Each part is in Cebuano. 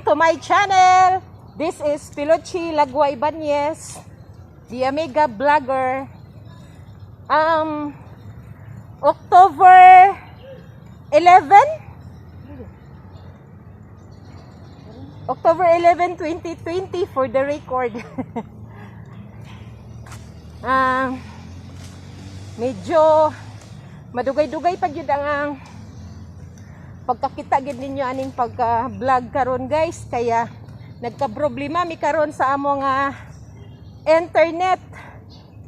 Welcome to my channel. This is Pilochi Lagwa Ibanez, the Amiga Blogger. October 11? October 11, 2020 for the record. Medyo madugay-dugay pa gyud ang pagkakita gid ninyo aning pagka vlog karon, guys, kaya nagka-problema mi karon sa among internet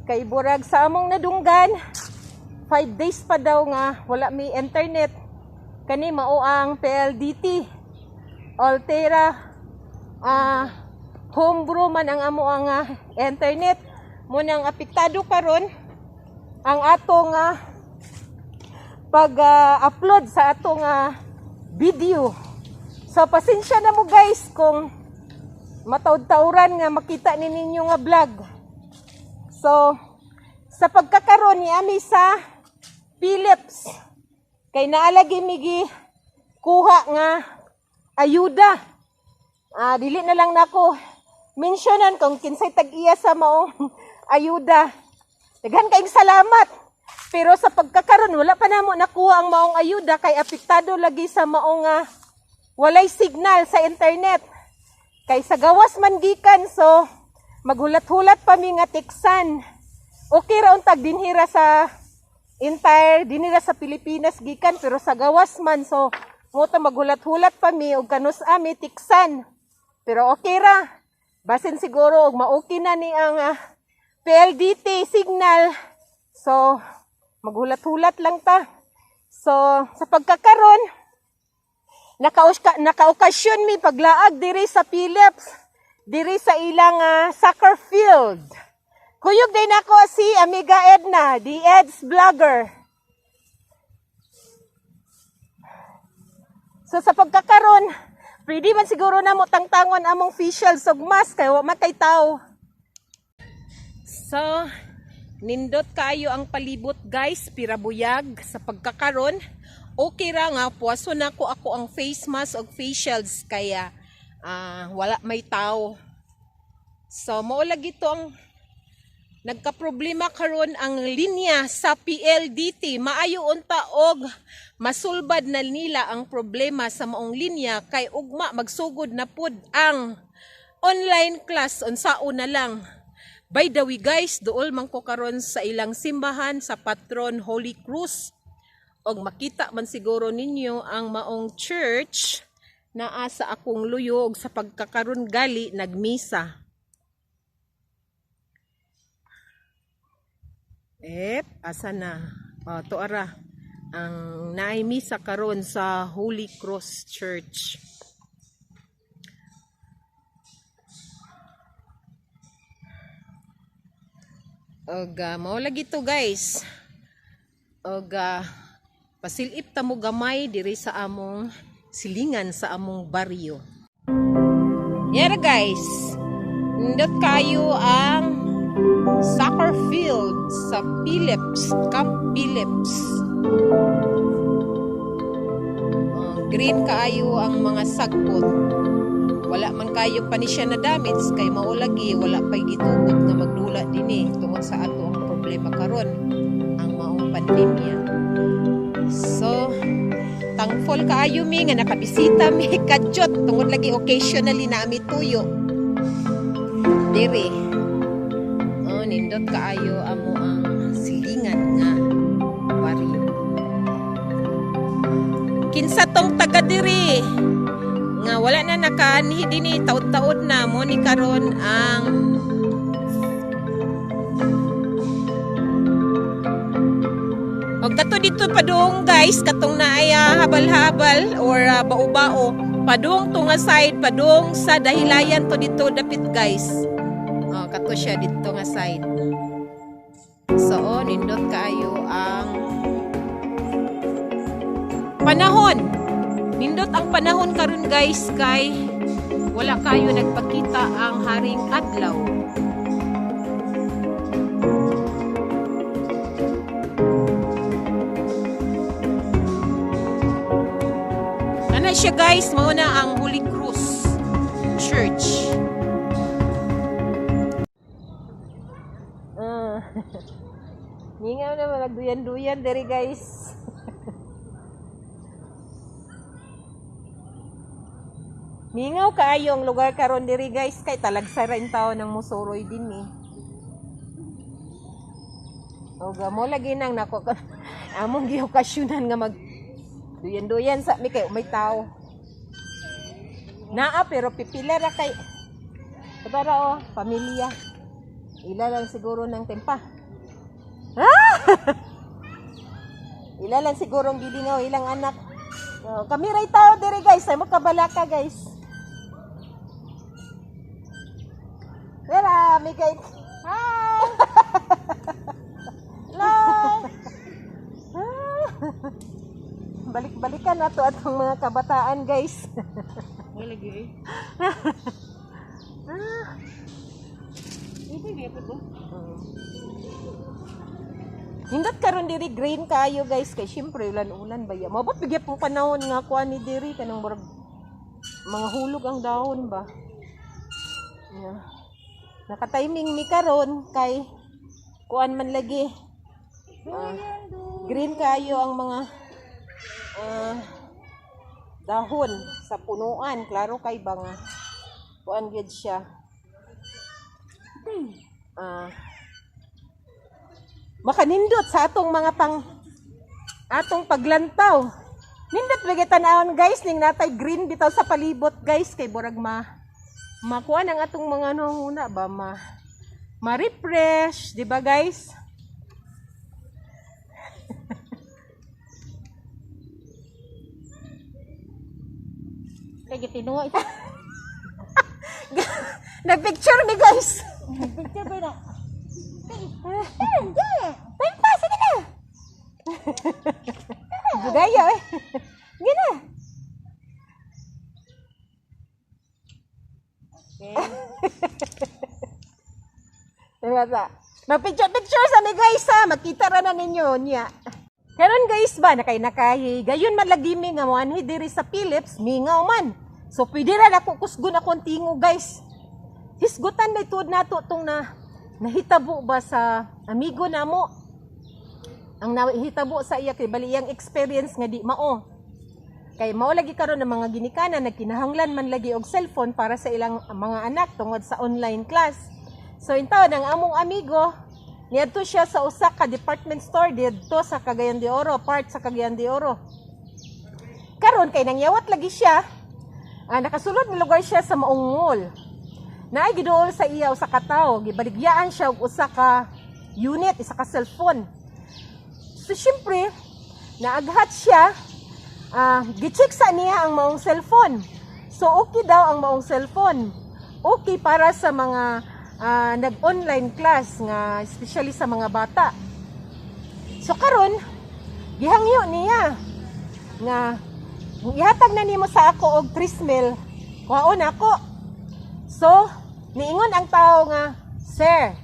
kay burag sa among nadunggan 5 days pa daw nga wala mi internet. Kani mao ang PLDT Altera, homebrew man ang amo ang internet mo nang apektado karon ang atong pag-upload sa atong video. So pasensya na mo, guys, kung mataud-tauran nga makita ni ninyo nga vlog. So sa pagkakaron ni ami sa Philips kay naalagi migi kuha nga ayuda. Dili na lang nako mentionan kung kinsay tag-iya sa maong ayuda. Daghan kayong salamat. Pero sa pagkakaron wala pa namo nakuha ang maong ayuda kay apektado lagi sa maong walay signal sa internet. Kay sa gawas man gikan, so maghulat-hulat pa mi nga teksan. Okay ra untag dinhira sa entire dinhira sa Pilipinas gikan, pero sa gawas man, so mo ta maghulat-hulat pa mi og kanus ami teksan. Pero okay ra. Basin siguro og ma-okay na ni ang PLDT signal. So maghulat-hulat lang ta. So sa pagkakaron nakaokasyon mi paglaag diri sa Philips, diri sa ilang soccer field. Kuyog din ako si Amiga Edna, the Eds Vlogger. So sa pagkakaron, pwede man siguro na mo tangtangon among facial ug mask kay wa man kay tao. So nindot kaayo ang palibot, guys, pirabuyag sa pagkakaron. Okay ra nga puwaso na ko ako ang face mask og facials kaya wala may tao. So mao lagi to ang nagka-problema karon ang linya sa PLDT. Maayo unta og masulbad na nila ang problema sa maong linya kay ugma magsugod na pud ang online class, unsao na lang. By the way, guys, duol man ko karon sa ilang simbahan sa Patron Holy Cross. Og makita man siguro ninyo ang maong church naa sa akong luyo og sa pagkakaron gali nagmisa. Asa na? O, to ara. Ang naay misa karon sa Holy Cross Church. Og mao lagi to, guys. Og pasilip ta mo gamay diri sa among silingan sa among baryo. Yara, guys. Nindot kayo ang soccer field sa Philips, Camp Philips. Oh, green kaayo ang mga sagpot. Wala man kayo pa ni siya na damage kay mao lagi wala pay gitugot nga magdula dinhi tungod sa ato ang problema karon ang maong pandemya. So thankful kaayo mi nga nakabisita mi kadyot tungod lagi occasionally na ami tuyo diri. Oh, nindot kaayo amo ang silingan nga baryo. Kinsa tong taga diri nga wala na nakaanhi dinhi taud-taud na mo ni karon ang og kato dito padung, guys, katong naay habal-habal or bao-bao padung to nga side, padung sa Dahilayan to dito dapit, guys. Oh, kato siya dito nga side. So oh, nindot kaayo ang panahon. Nindot ang panahon karon, guys, kay wala kayo nagpakita ang haring adlaw. Ana siya, guys, mao na ang Holy Cross. Mingaw naman nagduyan-duyan diri, guys. Mingaw kaayo ang lugar karon diri, guys, kay talagsa ra tawo ng musuroy din eh. O mao lagi nang nako among giokasyonan nga mag duyan-duyan sa mi kay may tao. Naa pero pipila ra kay Para oh, pamilya. Ila lang siguro ng tempa. Ah! Ila lang siguro ang gilingaw ilang anak. Oh, kami ray tao diri, guys, ay mo kabalaka, guys. Tara, mi kay. Hi. Hello. Ah. Balik-balikan nato atong mga kabataan, guys. Wala lagi eh. Ah. Ito gyapon ba? Nindot karon diri, green kaayo, guys, kay syempre ulan-ulan ba ya. Mabot bigyan pong panahon nga kuan ni diri kanang murag mga hulog ang dahon ba. Yeah. Naka-timing mi karon kay kuan man lagi. Ah, green kaayo ang mga dahon sa punuan. Klaro kay ba nga kuan gyud siya. Makanindot sa atong mga pang atong paglantaw. Nindot ba tan-awon, guys, ning natay green bitaw sa palibot, guys, kay burag ma makuha ang atong mga ano ba ma ma-refresh, di ba, guys? Kay gitinuha ito. Nagpicture mi, guys. Picture ba na? Time pa, sige na. Budaya eh. Sige na. Okay. Diba sa? Ma-picture picture sa mi, guys, ha. Makita ra na ninyo niya. Karon, guys, ba nakay nakahi gayon man lagi mi nga moanhi diri sa Philips, mingaw man. So pwede ra nako kusgon akong tingo, guys. Hisgutan na tuod nato tong na nahitabo ba sa amigo namo. Ang nahitabo sa iya kay bali iyang experience nga di mao. Kay mao lagi karon ang mga ginikanan nagkinahanglan man lagi og cellphone para sa ilang mga anak tungod sa online class. So intawon ang among amigo, niadto siya sa usa ka department store didto sa Cagayan de Oro, part sa Cagayan de Oro. Karon kay nangyawat lagi siya, nakasulod na lugar siya sa maong mall. Naay giduol sa iya usa ka tawo, gibaligyaan siya og usa ka unit, isa ka cellphone. So syempre, naaghat siya, gicheck sa niya ang maong cellphone. So okay daw ang maong cellphone. Okay para sa mga nag-online class nga especially sa mga bata. So karon gihangyo niya nga ihatag na nimo sa ako og 3 mil, kuhaon ako. So niingon ang tao nga, "Sir,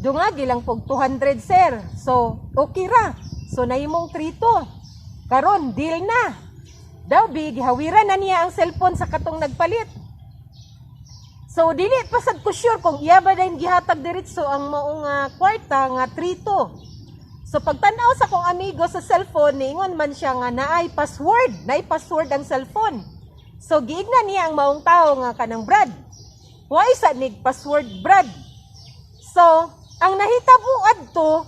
dungagi lang pog 200, sir." So okay ra. So nahimong 3 to. Karon deal na. Daw bi gihawiran na niya ang cellphone sa katong nagpalit. So dili pa sad ko sure kung iya ba dayon gihatag diretso ang maong kwarta nga 3 to. So pagtan-aw sa akong amigo sa cellphone, niingon man siya nga naay password ang cellphone. So giigna niya ang maong tao nga kanang, "Brad, why sa nig password, Brad?" So ang nahitabo adto,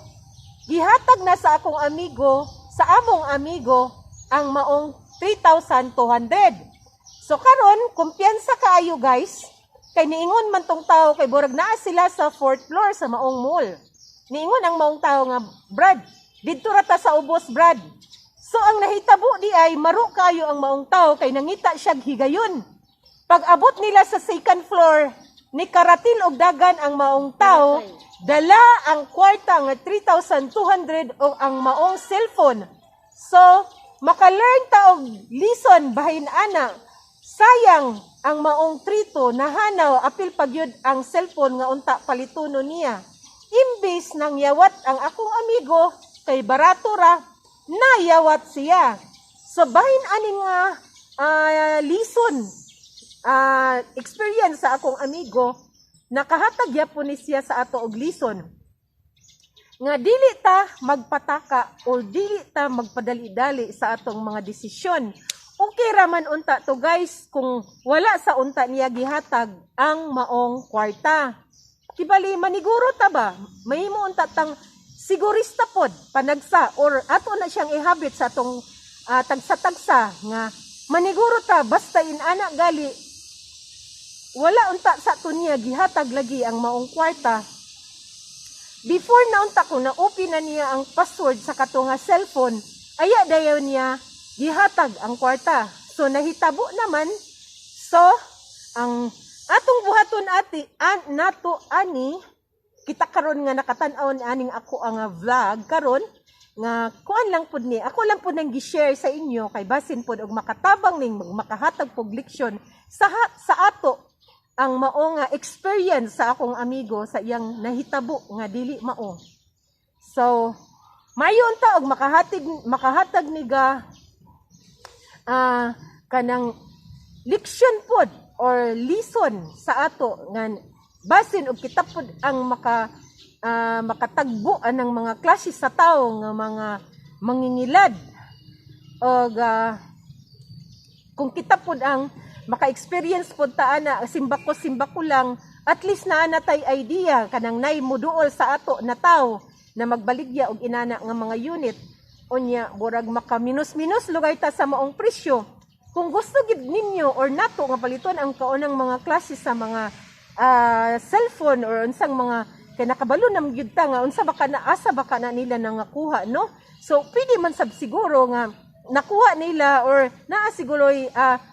gihatag na sa akong amigo, sa among amigo ang maong 3,200. So karon, kumpiyansa kaayo, guys, kay niingon man tong tao kay burag naa sila sa fourth floor sa maong mall. Niingon ang maong tao nga, "Brad, didto ra ta sa ubos, Brad." So ang nahitabo di ay maro kayo ang maong tao kay nangita siya higayon. Pag abot nila sa second floor, ni karatil og dagan ang maong tao, dala ang kwarta nga 3,200 o ang maong cellphone. So, maka-learn ta og lesson bahin ana. Sayang ang maong trito nahanaw, apil pagyud ang cellphone nga unta palituno niya. Imbis nang yawat ang akong amigo kay barato ra, nayawat siya. So bahin ani nga lesson, experience sa akong amigo, nakahatag gyapon ni siya sa ato og lesson. Nga dili ta magpataka or dili ta magpadali-dali sa atong mga desisyon. Okay ra man unta to, guys, kung wala sa unta niya gihatag ang maong kwarta. Kibali maniguro ta ba? Mahimo unta tang sigurista pod panagsa or ato na siyang ihabit sa atong tagsa-tagsa nga maniguro ta basta inana gali wala unta sa ato niya gihatag lagi ang maong kwarta. Before na unta ko na open na niya ang password sa kato nga cellphone, aya dayon niya gihatag ang kwarta. So nahitabo naman. So ang atong buhaton ati an, nato ani kita karon nga nakatan-aw aning ako ang vlog karon nga kuan lang pud ni ako lang pud nang gi-share sa inyo kay basin pud og makatabang ning makahatag pug leksyon sa ato ang mao nga experience sa akong amigo sa iyang nahitabo nga dili mao. So, mayo unta og makahatag ni ga kanang leksyon pod or lesson sa ato nga basin og kita pod ang makatagbo anang mga klase sa tawo nga mga mangingilad og kung kita pod ang maka-experience pod ta ana, simbako simbako lang, at least naa na tay idea kanang nay muduol sa ato na tawo na magbaligya og inana nga mga unit. Unya burag maka minus-minus lugay ta sa maong presyo kung gusto gid ninyo or nato nga paliton ang kaunang mga klase sa mga cellphone or unsang mga kay nakabalo na gyud ta nga unsa baka na, asa baka na nila nangakuha, no? So pwede man sab siguro nga nakuha nila or naa siguro'y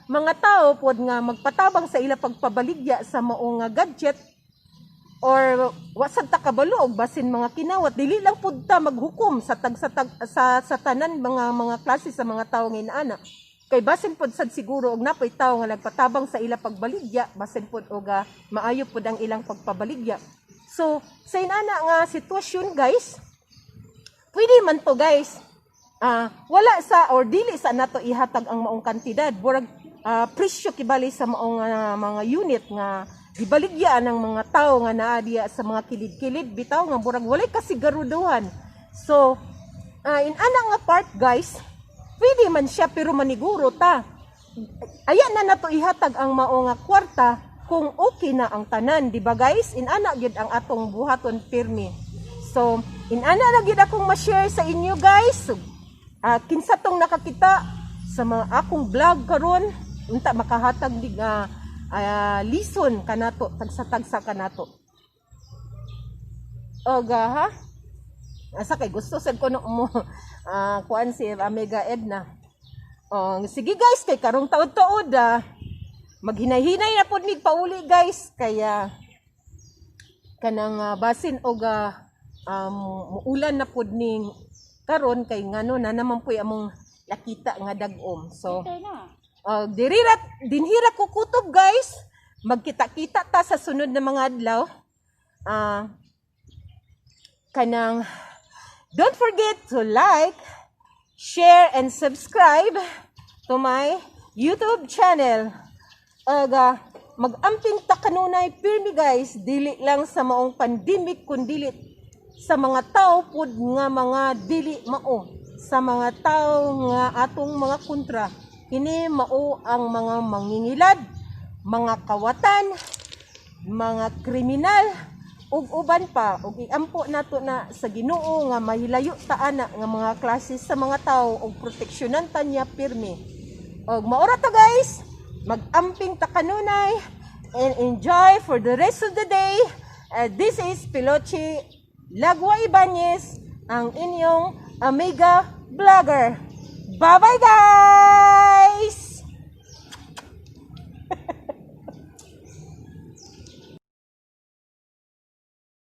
mga tao pod nga magpatabang sa ila pagpabaligya sa maong nga gadget or wa sad ta kabalo og basin mga kinawat. Dili lang pud ta maghukom sa tag sa, tag, sa tanan mga klase sa mga tawo nga inaana kay basin pod sad siguro og napoy tawo nga nagpatabang sa ila pagbaligya, basin pod og maayo pod ang ilang pagpabaligya. So sa inana nga sitwasyon, guys, pwede man to, guys, wala sa or dili sa nato ihatag ang maong kantidad, burag presyo kibali sa maong mga unit nga gibaligya ng mga tao nga naa diya sa mga kilid-kilid bitaw nga burag walay kasiguruduhan. So in ana nga part, guys, pwede man siya pero maniguro ta. Aya na nato ihatag ang mao nga kwarta kung okay na ang tanan, di ba, guys? Inana gyud ang atong buhaton pirmi. So inana na gyud akong ma-share sa inyo, guys. So, kinsa tong nakakita sa mga akong vlog karon unta makahatag dig lison kanato, tagsa-tagsa kanato. Oga ha, asa kay gusto sad kuno mo kuan si Amiga Edna. Oh, sige guys, kay karong taod-taod maghinay-hinay na pud mig pauli, guys, kaya kanang basin og muulan na pud ning karon kay ngano na naman puy among nakita nga dagom. So Ito na. Diri ra dinhira ko kutob, guys. Magkita-kita ta sa sunod na mga adlaw. Kanang don't forget to like, share and subscribe to my YouTube channel. Aga mag-amping ta kanunay pirmi, guys, dili lang sa maong pandemic kundili sa mga tao pud nga mga dili mao, sa mga tao nga atong mga kontra. Kini mao ang mga mangingilad, mga kawatan, mga kriminal ug uban pa, ug iampo nato na sa Ginoo nga mahilayo ta ana nga mga klase sa mga tao ug proteksyonan ta niya pirmi. Og maora to, guys, mag-amping ta kanunay and enjoy for the rest of the day. This is Pilochi Lagwa Ibanez, ang inyong Amiga Vlogger. Bye bye, guys.